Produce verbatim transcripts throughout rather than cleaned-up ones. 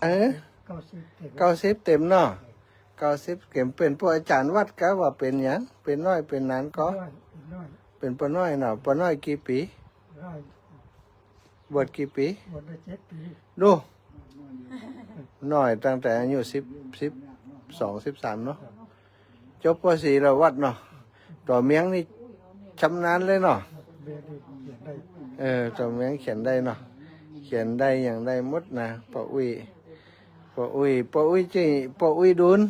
เออ เก้าสิบเต็ม เก้าสิบเต็มเนาะ เก้าสิบเต็ม เป๋นป้ออาจ๋ารย์วัดกาว่าเป๋นหยัง เป๋นน้อยเป๋นหนานก็ เป๋นน้อย เป๋นน้อย เป๋นป้อน้อยเนาะ ป้อน้อยกี่ปี๋ น้อย บวชกี่ปี๋ บวชได้เจ็ดปี๋ ดู น้อยตั้งแต่อายุสิบ สิบสอง สิบสามเนาะ ครับ จบ ป.สี่ แล้ววัดเนาะ ตั๋วเมียงนี่ชำนาญเลยเนาะ เมียงนี่เขียนได้ เออ ตั๋วเมียงเขียนได้เนาะ เขียนได้หยังได้หมดนะ ป้ออุ๊ย ป้ออุ๊ย ป้ออุ๊ยจื้อ ป้ออุ๊ยดุล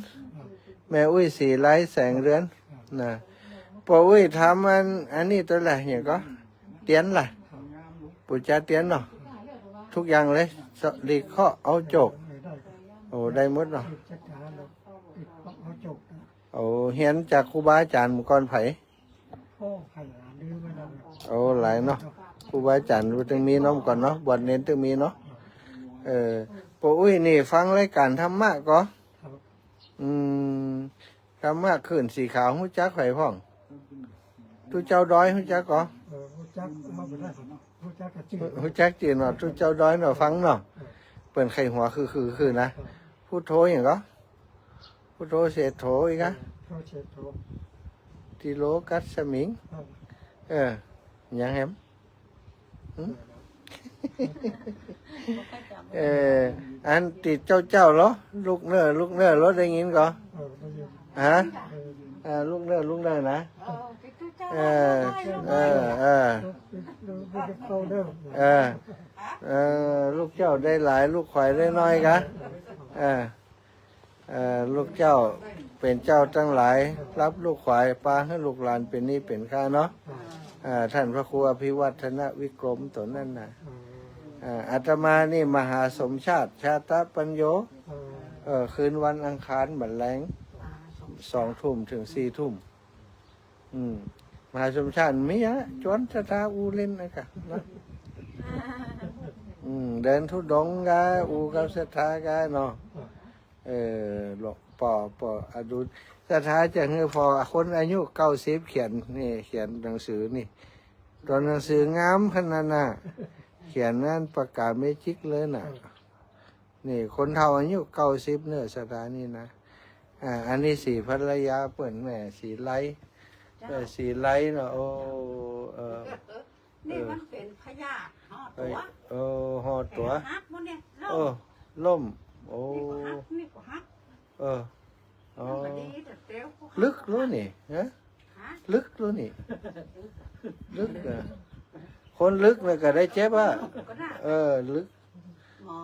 แม่อุ๊ยศรีไลแสงเรือนนะ ป้ออุ๊ยทำอัน อันนี้ตั๋วละหยังก็ เตียนล่ะ ปู๋จาเตียนเนาะ กู้อย่างเลย หลีกเคราะห์เอาโจค โอ้ ได้หมดเนาะ เอาโจค โอ้ เฮียนจากครูบาอาจ๋ารย์เมื่อก่อนใผ โอ้ ใผหลายลืมไปแล้ว โอ้ หลายเนาะ ครูบาอาจ๋ารย์ตึงมีเนาะ เมื่อก่อนเนาะ บวชเณรตึงมีเนาะ เออ ป้ออุ๊ยนี่ฟังรายก๋านธรรมะก็ ครับ อืม ธรรมะคลื่นสีขาว ฮู้จักใผพ่อง ตุ๊เจ้าดอยฮู้จักก็ เออ ฮู้จัก เอาไปได้ ฮู้จักกะจื้อ ฮู้จักจื้อเนาะ ตุ๊เจ้าดอยเนาะ ฟังเนาะ เออ เปิ้นใค่หัวคือๆๆ นะ เออ พุทโธหยังก็ พุทโธเศรษโฐอีกอะ พุทโธเศรษโฐ ติโลกัสสมิง เออ เออ หยังแหม หึ เออ อันติดเจ้าๆ เหรอ ลูกเน่อ ลูกเน่อ เหรอ ได้ยินก็ เออ ได้ยิน ฮะ เออ เออ ลูกเน่อ ลูกเน่อนะ เออ เออ เออ ลูกเน่อ เออ เออ ลูกเจ้าได้หลาย ลูกขวัญได้น้อยกะ เออ เอ่อ ลูกเจ้าเป๋นเจ้าตังหลาย ฮับลูกขวัญ ปาหื้อลูกหลานเป๋นหนี้เป๋นค่าเนาะ อ่า ท่านพระครูอภิวัฒนวิกรมตั๋วนั้นน่ะ อ่า อาตมานี่มหาสมชาติ ชาตปัญโญ เออ คืนวันอังคารบัดแลง สองทุ่มเถิงสี่ทุ่ม อืม มหาสมชาติมีอะ จวนศรัทธาอู้เล่นนะกะเนาะ อืม เดินธุดงค์กะ อู้กับศรัทธากะเนาะ เออ หลวงป้อ ป้ออดุล ศรัทธาจะหื้อป้อคนอายุเก้าสิบเขียนนี่ เขียนหนังสือนี่ ตั๋วหนังสืองามขนาดน่ะ เขียนนั้นปากกาเมจิกเลยน่ะ นี่คนเฒ่าอายุเก้าสิบเน่อ ศรัทธานี่นะ อ่า อันนี้สีภรรยาเปิ้น แม่ศรีไล เจ้า แม่ศรีไลเนาะ โอ้ เออ นี่มันเป๋นพยาธิห่อตั๋ว เออ ห่อตั๋ว แขนหักหมดเนี่ย ล้ม เออ ล้ม โอ้ นี่ก็หัก นี่ก็หัก เออ อ๋อ มันก็ดีแต่เตียวก็หัก ลึกแล้วนี่ ฮะ ฮะ ลึกแล้วนี่ ลึกนะ คนลึกน่ะก็ได้เจ็บอะ ก็ได้ เออ ลึก หมอ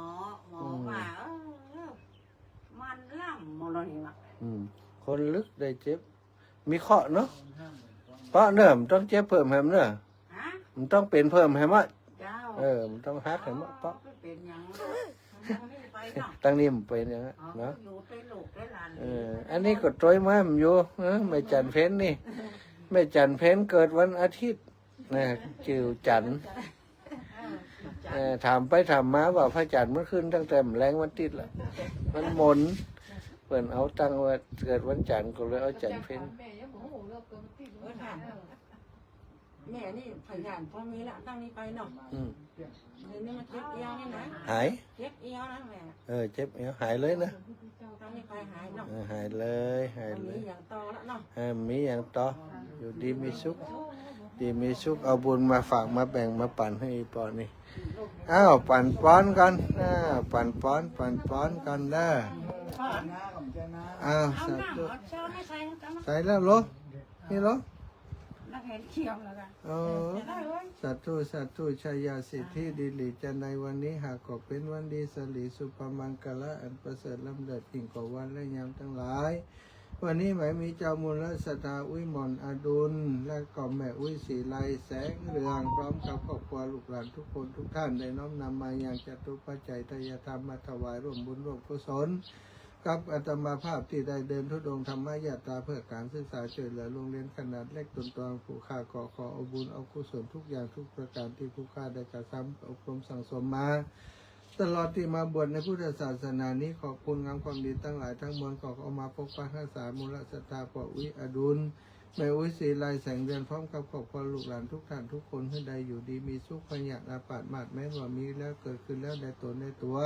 หมอ อืม ว่า เออ มันล่ำหมดแล้วนี่ว่ะ อืม คนลึกได้เจ็บ มีเคราะห์เนาะ เปาะเน่อ บ่ต้องเจ็บเพิ่มแหมเน่อ ฮะ บ่ต้องเป๋นเพิ่มแหมอะ เจ้า เออ บ่ต้องหักแหมอะ เปาะ ไปเป๋นหยัง ทางนี้ไปเนาะ ทางนี้มันเป๋นอย่างนั้น อ๋อ เนาะ อยู่แต่ลูกแต่หลาน เออ อันนี้ก็ตวยมามันอยู่ เออ แม่จันทร์เพ็ญนี่ แม่จันทร์เพ็ญเกิดวันอาทิตย์ นะ จื้อจันทร์ เออ ถามไปถามมาว่าพระจันทร์มันขึ้นตั้งแต่แลงวันอาทิตย์ละ มันหมุน เปิ้นเอาตั้งว่าเกิดวันจันทร์ก็เลยเอาจันทร์เพ็ญ เออ ถาม แม่นี่พยานพอมีละ ตั้งนี้ไปเนาะ อืม เดี๋ยวนี้มันเจ็บเอวนี่นะ หาย เจ็บเอวนะแม่ เออ เจ็บเอว หายเลยนะ ตั้งนี้ไปหายเนาะ เออ หายเลย หายเลย บ่มีหยังต่อละเนาะ เออ บ่มีหยังต่อ อยู่ดีมีสุข ดีมีสุข เอาบุญมาฝากมาแบ่งมาปั๋นหื้ออีป้อนี่ อ้าว ปั๋นปอนกั๋น อ้าว ปั๋นปอน ปั๋นปอนกั๋นเน่อ อ้าว สาธุ ใส่แล้วเหรอ นี่เหรอ นักเรียนเขียวแล้วกัน เออ สาธุ สาธุ ชัยสิทธิดีหลีจันทร์ในวันนี้ หากก็เป๋นวันดีสะหลีสุภมังคละอันประเสริฐล้ำเลิศยิ่งกว่าวันและยามตังหลาย วันนี้หมายมีเจ้ามูลศรัทธาอุ๊ยหม่อนอดุล และก็แม่อุ๊ยศรีไลแสงเรือง พร้อมกับครอบครัวลูกหลานทุกคนทุกท่าน ได้น้อมนำมายังจตุปัจจัยทายธรรมมาถวายร่วมบุญร่วมกุศล กับอาตมาภาพที่ได้เดินธุดงค์ธรรมยาตราเพื่อการศึกษาช่วยเหลือโรงเรียนขนาดเล็กตนตวงผู้ข้า ก็ขอเอาบุญเอากุศลทุกอย่างทุกประการที่ผู้ข้าได้กระทำอบรมสั่งสมมา ตลอดที่มาบวชในพุทธศาสนานี้ ขอบคุณงามความดีทั้งหลายทั้งมวล ขอเอามาปกปักรักษามูลศรัทธาป้ออุ๊ยอดุล แม่อุ๊ยศรีไล แสงเดือน พร้อมกับครอบครัวลูกหลานทุกท่านทุกคน หื้อได้อยู่ดีมีสุข พยาธิอาพาธมาดแม้นว่ามีแล้วเกิดขึ้นแล้วในตนในตั๋ว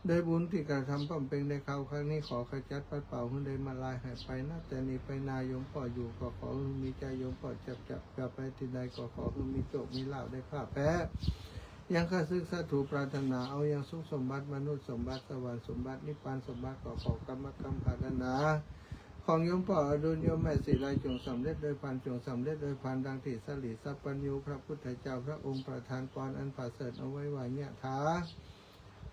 ด้วยบุญตี้กระทำบำเพ็ญในคราวครั้งนี้ ขอขจัดปัดเป่าหื้อได้มาลายหายไป นับแต่นี้ไปหน้าโยมป้ออยู่ก็ขอหื้อมีใจ๋โยมป้อจับจับ จะไปตี้ใดก็ขอหื้อมีโชคมีลาภได้ผ้าแพ ยังข้าศึกศัตรูปรารถนาเอา ยังสุขสมบัติมนุษย์สมบัติสวรรค์สมบัตินิพพานสมบัติ ก็ขอกรรมกำปรารถนาของโยมป้ออดุลโยมแม่ศรีไลจงสำเร็จโดยพลัน จงสำเร็จโดยพลัน ดังตี้สรีสัพพัญญูพระพุทธเจ้าพระองค์ประทานปอนอันประเสริฐเอาไว้ว่า ยะถา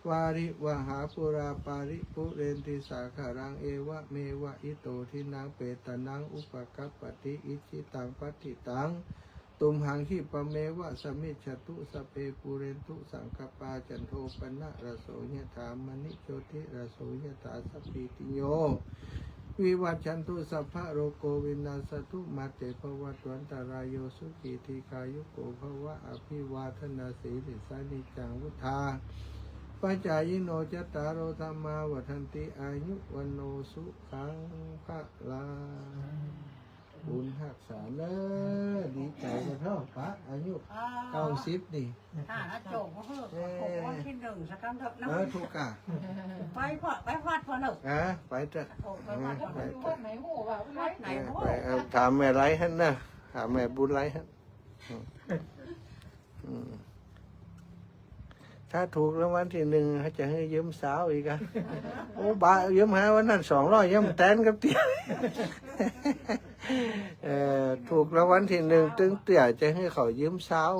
วาริวหาปูรา ปาริปูเรนติสาคารัง เอวะเมวะอิโต ทินนังเปตานัง อุปะกัปปะติ อิจฉิตังปัตถิตัง ตุมหัง ขิปปะเมวะสะมิชฌะตุ สัพเพปูเรนตุสังกัปปา จันโทปะนะระโส ยะถา มะณิโชติระโส ยะถา สัพพีติโย วิวัชชันตุ สัพพะโรโค วินัสสะตุ มาเต ภะวัตวันตะราโย สุขี ทีฆายุโก ภะวะ อะภิวาทะนะสีลิสสะ นิจจัง วุฑฒาปะจายิโน จัตตาโร ธัมมา วัฑฒันติ อายุ วัณโณ สุขัง พะลัง บุญฮักษาเน้อ ดีใจ๋กั๋นเถาะ ปะอายุ อ่า เก้าสิบนี่ อ่า นะโจ้ ก็คือ เออ ถูกรางวัลตี้นึ่งสักครั้งเถาะนะ เออ ถูกก่ะ ไปพอ ไปวัดพอเนอะ เออ ไปเถาะ โอ้ ไปวัดพอเนอะ เออ ไปเถาะ วัดไหนฮู้ว่า วัดไหนฮู้ เออ ไป เออ ถามแม่ไลหั้นเน้อ ถามแม่บุญไลหั้น อืม อืม ถ้าถูกรางวัลตี้นึ่ง เขาจะหื้อยืมสาวอีกอะ โอ้ บา ยืมหาวันนั้นสองร้อย ยังบ่แตนกับเตี้ย เออ ถูกรางวัลตี้นึ่ง ตึงเตี้ยจะหื้อเขายืมสาว